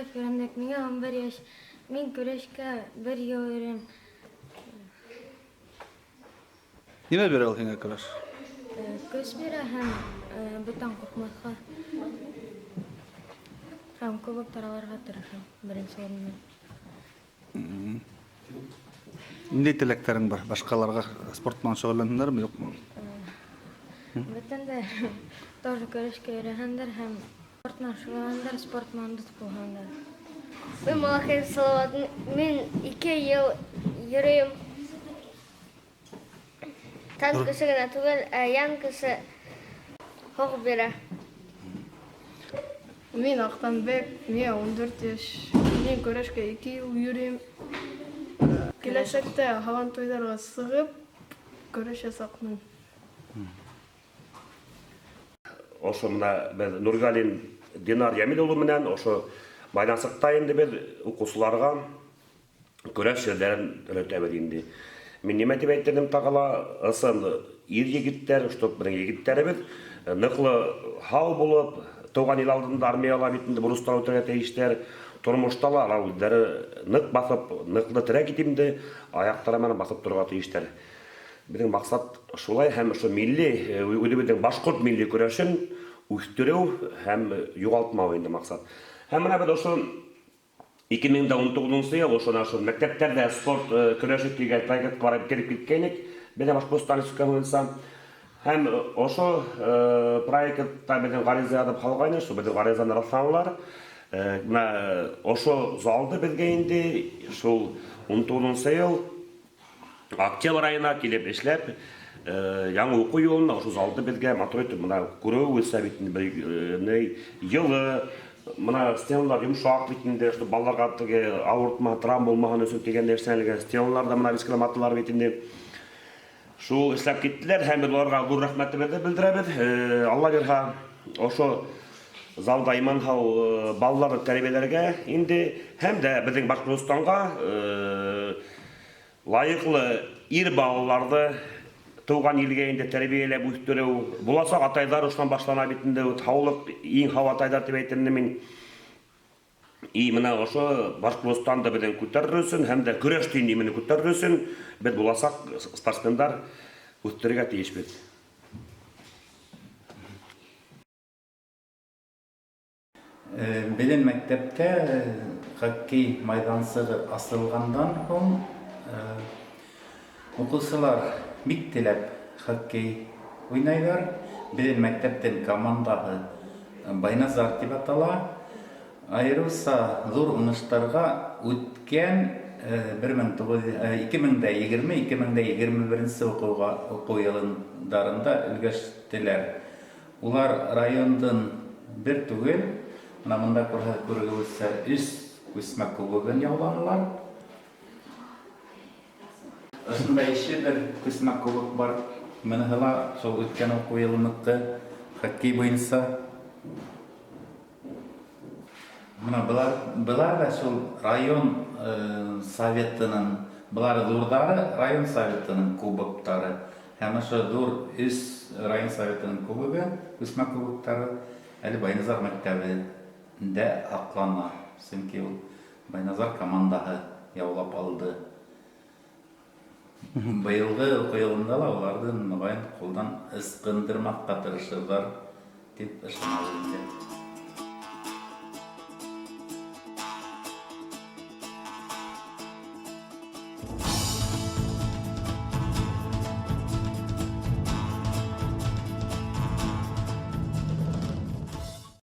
Николаев Иранбек, миңә 11 йәш. Мин көрәшкә бер йыл йөрөйөм. Нимә бирә ул һиңә көрәш? Көс бирә һәм бүтән ҡурҡмаҫҡа. Һәм кубоктар алырға тырышам беренсе урынны. Ниндәй теләктәрең бар? Башҡаларға спорт менән шөғөлләнһендәрме, юҡмы? Бөтәндә тоже көрәшкә йөрөһөндәр һәм спорт менән шөғөлләнһендәр, спорт менән дуҫ булһындар. Мин Малахаев Салават, мин 2 йыл йөрөйөм. Тән көсө генә түгел, ә йән көсө һуғып бирә. Мин Аҡтанбек, миңә 14 йәш. Мин көрәшкә 2 йыл йөрөйөм. Киләсәктә һабантуйҙарға сығып, көрәш ясаҡмын. Ошо мына беҙ Нургалин Динар Ямил улы менән ошо майҙансыҡта инде беҙ уҡыусыларға көрәш серҙәрен өйрәтәбеҙ инде. Мин нимә тип әйтерем тағы ла, ысын ир егеттәр, чтоб беҙҙең егеттәребеҙ ныҡлы һау булып, тыуған ил алдында армияла бит инде бурыстар үтәргә тейештәр, тормошта ла алар үҙҙәре ныҡ баҫып, ныҡлы терәк итеп инде аяҡтары менән баҫып торорға тейештәр. Беҙҙең маҡсат шулай һәм ошо милли, үҙебеҙҙең башҡорт милли көрәшен үҫтереү һәм юғалтмау инде маҡсат. Һәм бына беҙ ошо 2019 йыл ошо ошо мәктәптәрҙә спорт көрәше тигән проектҡа барып кереп киткәйнек, беҙҙең Башҡортостан Республикаһы буйынса. Һәм ошо проектта беҙҙең ғариза яҙып һалғайны, шул беҙҙең ғаризаны раҫланылар. Бына ошо залды беҙгә инде шул 19 йыл октябрь айына килеп эшләп, яңы уҡыу йылына ошо залды беҙгә матур итеп бына күреүебеҙсә бит инде бер йылы, бына стеналар йомшаҡ бит инде, чтобы балаларға теге ауыртма, травма булмаһын өсөн тигәндәй эшләнелгән стеналар ҙа бына вискроматалар бит инде. Шул эшләп киттеләр һәм беҙ уларға ҙур рәхмәтебеҙҙе белдерәбеҙ. Алла бирһә, ошо залда иман һау балаларҙы тәрбиәләргә инде һәм дә беҙҙең Башҡортостанға лайыҡлы ир балаларҙы тыуған илгә инде тәрбиәләп үҫтереү, буласаҡ атайҙар ошонан башлана бит инде, һаулыҡ иң һау атайҙар тип әйтер инем мин. И мына ошо Башҡортостанды беҙҙең күтәрер өсөн һәм дә көрәште инде именно күтәрер өсөн беҙ буласаҡ спортсмендар үҫтерергә тейешбеҙ. Беҙҙең мәктәптә хоккей майҙансығы асылғандан һуң уҡыусылар бик теләп хоккей уйнайҙар. Беҙҙең мәктәптең командаһы Байназар тип атала. Айырыуса ҙур уңыштарға үткән 2020-2021 уҡыу йылдарында өлгәштеләр. Улар райондың бер түгел, бына бында күргебеҙсә 3 күсмә кубогын яуланылар. Ошонда ише бер күсмә кубок бар. Быныһы ла шул үткән уҡыу йылыныҡы хоккей буйынса. Бына былар ҙа шул район советының, былар ҙурҙары район советының кубоктары. Һәм ошо ҙур 3 район советының кубогы, күсмә кубоктары әле Байназар мәктәбендә һаҡлана. Сөнки ул Байназар командаһы яулап алды. Быйылғы уҡыу йылында ла уларҙы моғайын ҡулдан ысҡындырмаҫҡа тырышырҙар тип ышанабыҙ инде.